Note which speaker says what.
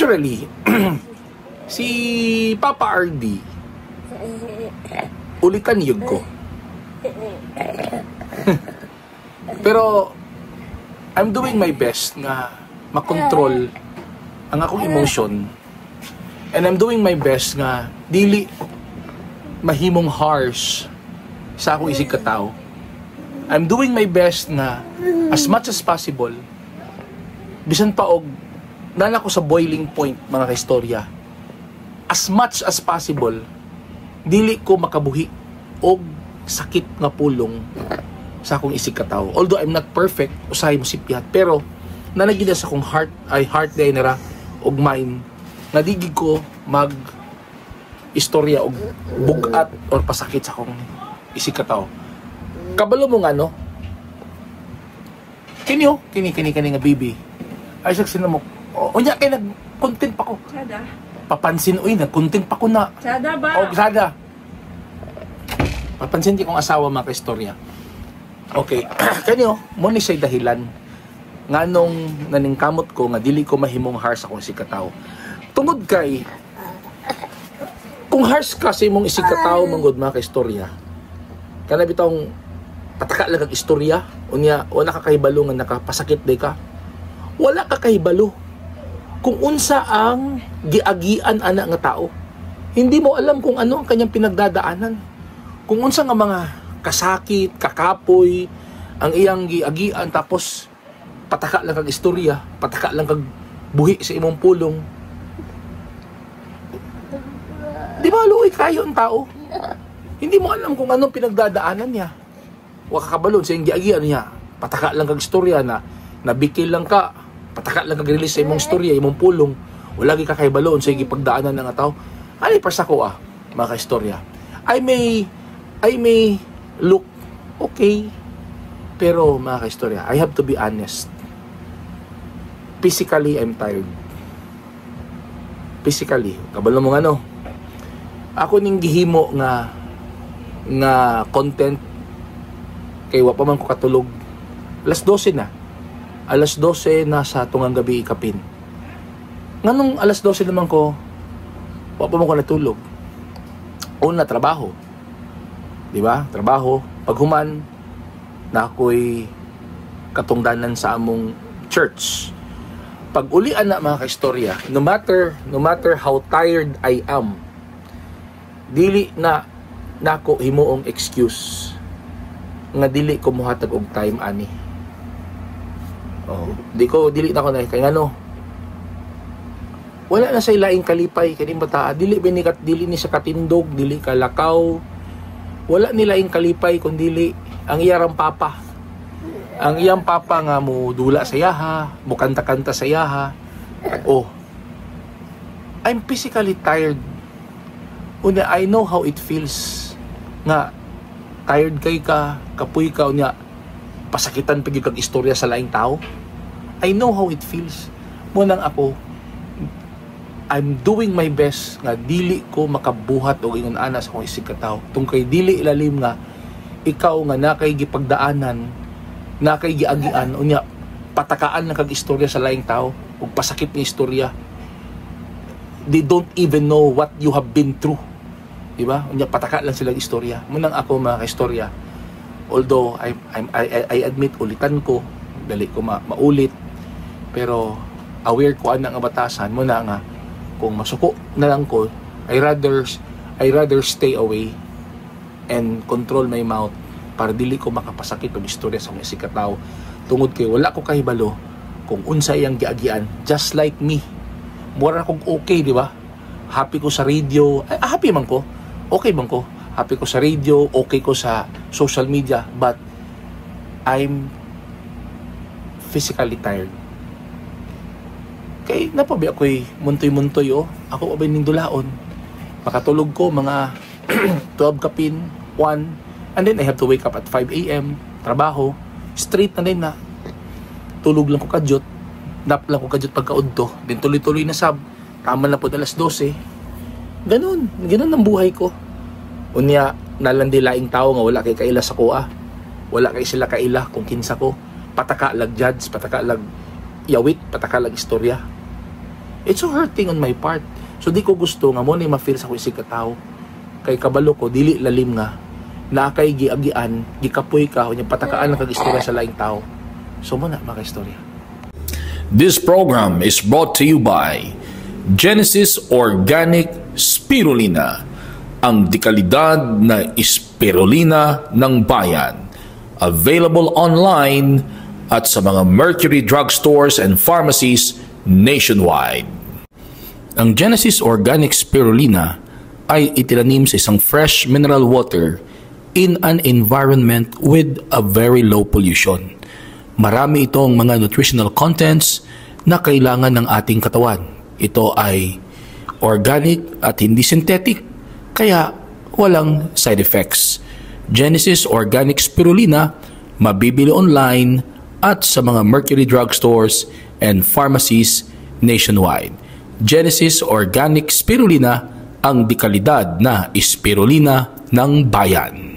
Speaker 1: Naturally, si Papa RD, ulitan yun ko. Pero, I'm doing my best nga makontrol ang akong emotion. And I'm doing my best nga dili mahimong harsh sa akong isig katao. I'm doing my best nga as much as possible, bisan pa og nala ko sa boiling point, mga kaistorya, as much as possible, dili ko makabuhi og sakit nga pulong sa akong isig katao. Although I'm not perfect, usahay mo sipyat, pero nanagida sa akong heart, ay heart day nara og mind nga di gid ko mag istorya og bugat or pasakit sa akong isig katao. Kabalo mo nga, no? Kini oh, kini kini kini nga baby. Ay sa sinamok. O, unya kay nag-content pa ko.
Speaker 2: Sada.
Speaker 1: Papansin uy, nag-content pa ko na.
Speaker 2: Sada ba?
Speaker 1: Og sada. Papansin di kong asawa, mga kaistorya. Okay, kanyo, mo ni siya'y dahilan nganong naningkamot ko nga dili ko mahimong harsh akong isig katao. Tungod kay kung harsh ka sa imong isig katao manggod, mga kaistorya, kana bitawng pataka lang kag istorya, unya wala ka kahibalo nga nakapasakit day ka. Wala ka kahibalo kung unsa ang giagian ana nga tao. Hindi mo alam kung ano ang kanyang pinagdadaanan. Kung unsa nga mga kasakit, kakapoy, ang iyang giagian, tapos pataka lang kag istorya, pataka lang kag buhi sa imong pulong. Di ba luoy kayo ang tao? Hindi mo alam kung anong pinagdadaanan niya. Wa ka kabalon sa iyang giagian niya. Pataka lang kag istorya na nabikil lang ka, pataka lang kag release sa imong istorya, imong pulong. Wala gi ka kahibaloon sa iyang gipagdaanan ng tao. Ani par sa ko ah, mga kaistorya. I may look okay, pero mga kaistorya, I have to be honest. Physically, I'm tired. Physically, kabalo mo nga, no? Ako ning gihimo nga nga content kay wa pa man ko katulog. Alas 12 na. Alas 12 na sa tungang gabi ikapin. Nganong alas 12 naman ko, wa pa man ko natulog. Una, trabaho. Di ba? Trabaho. Paghuman, na ako'y katungdanan sa among church. Pag ulian na, mga kaistorya, no matter how tired I am, dili na nako himuong excuse nga dili ko mohatag og time ani. Oh, di ko dili na ko na kay ngano, wala na sa laing kalipay kaning bata. Dili ba ni kat dili ni sa katindog, dili ka lakaw. Wala ni laing kalipay kun dili ang iyang papa. Ang iyang papa nga mo dula sa yaha, mo kanta-kanta sa yaha. Oh. I'm physically tired. Unya, I know how it feels nga tired kay ka, kapoy ka, unya pasakitan pa gyud kag istorya sa laing tao. I know how it feels. Mo nang ako, I'm doing my best nga dili ko makabuhat og ingon ana sa akong isig katao. Tung kay dili ilalim nga ikaw nga nakay gipagdaanan, nakay giagian, unya patakaan na kag istorya sa laing tao ug pasakit nga istorya. They don't even know what you have been through. Di ba? Unya pataka lang sila istorya. Munang ako, mga kaistorya, although I admit ulitan ko, dali ko maulit, pero aware ko ana nga batasan mo na nga kung masuko na lang ko, I rather stay away and control my mouth para dili ko makapasakit og istorya sa mga sikataw tungod kay wala ko kahibalo kung unsa iyang giagian. Just like me, mura kong okay, di ba? Happy ko sa radio. Ay, happy man ko, okay man ko, happy ko sa radio, okay ko sa social media, but I'm physically tired kay napabi ako'y muntoy-muntoy. Oh, ako pa ning dulaon, makatulog ko mga 12 kapin, 1, and then I have to wake up at 5 a.m., trabaho straight na din na tulog lang ko kadyot, nap lang ko kadyot pagkaudto, then tuloy-tuloy na sab tama na po alas 12. Ganun ganun ang buhay ko. Unya nalandi laing tao nga wala kay kaila sa kuha, wala kay sila kaila kung kinsa ko, pataka lag judge, pataka lag yawit, pataka lag istorya. It's so hurting on my part. So di ko gusto nga mao ni ma-feel sa akong isig katawo. Kay kabalo ko dili lalim nga naa kay giagian, gikapoy ka, unya patakaan lang kag istorya sa laing tao. So mao na mga istorya.
Speaker 2: This program is brought to you by Genesis Organic Spirulina, ang dekalidad na spirulina ng bayan. Available online at sa mga Mercury drugstores and pharmacies nationwide.
Speaker 1: Ang Genesis Organic Spirulina ay itinanim sa isang fresh mineral water in an environment with a very low pollution. Marami itong mga nutritional contents na kailangan ng ating katawan. Ito ay organic at hindi synthetic, kaya walang side effects. Genesis Organic Spirulina, mabibili online at sa mga Mercury drugstores and pharmacies nationwide. Genesis Organic Spirulina, ang dekalidad na spirulina ng bayan.